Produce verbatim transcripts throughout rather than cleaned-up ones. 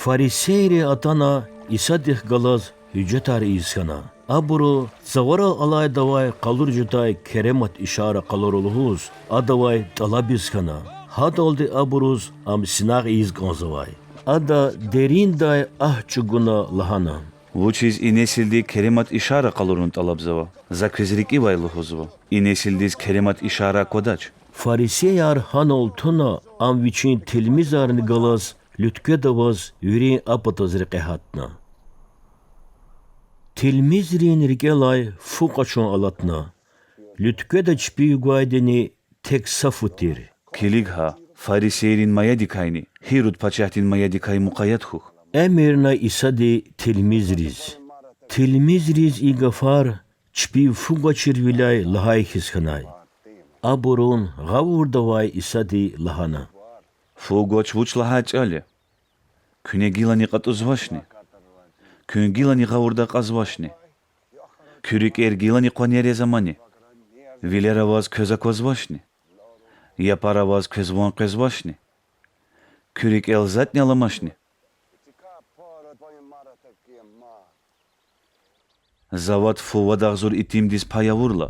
Фарисейри атана Исадихъ галаз гьуьжетар ийиз хьана. Абуру цаварал алайдавай къалуриз жедай керемат ишара къалурун лугьуз Адавай тӀалабиз хьана, гьадалди абуруз Ам синагъ ийиз кӀанзавай. Ада дериндай агь чӀугуна лагьана: Вучиз и несилди керемат ишара къалурун тӀалабзава? За квез рикӀивай лугьузва: и несилдиз керемат ишара аквадач. Фарисеяр гьанал туна, ам вичин тилмизарни галаз луьткведа аваз вирин а патаз рекье гьатна. Тилмизрин рикӀелай фу къачун алатна. Луьткведа чпив гвайдини тек са фу тир. Килиг гьа, фарисейрин маядикайни Гьируд пачагьдин маядикай мукъаят хьухь. Эмирна Исади тилмизриз. Тилмизриз и гафар чпив фу гвачирвиляй лагьай хьиз хьанай. Абурун гъавурда авай Исади лагьана: Фу гвач вуч лагьай чӀал я? Куьне гилани кьатӀузвачни? Куьн гилани гъавурда акьазвачни? Куь рикӀер гилани къванер яз амани? Вилер аваз квез аквазвачни? Япар аваз квез ван къвезвачни? Куь рикӀел затӀни аламачни? За вад фу вад агъзур итимдиз пай авурла,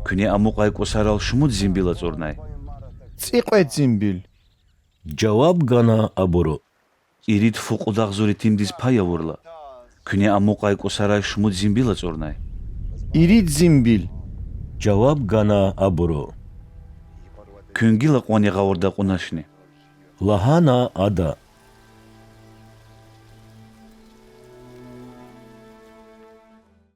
куьне амукьай кӀусарал шумуд зимбил ацӀурнай? ЦӀикьвед зимбил,— жаваб гана абуру. Ирид фу кьуд агъзур итимдиз пай авурла, куьне амукьай кӀусарай шумуд зимбил ацӀурнай? Ирид зимбил,— жаваб гана абуру. Куьн гила кьванни гъавурда акьуначни? лагьана ада.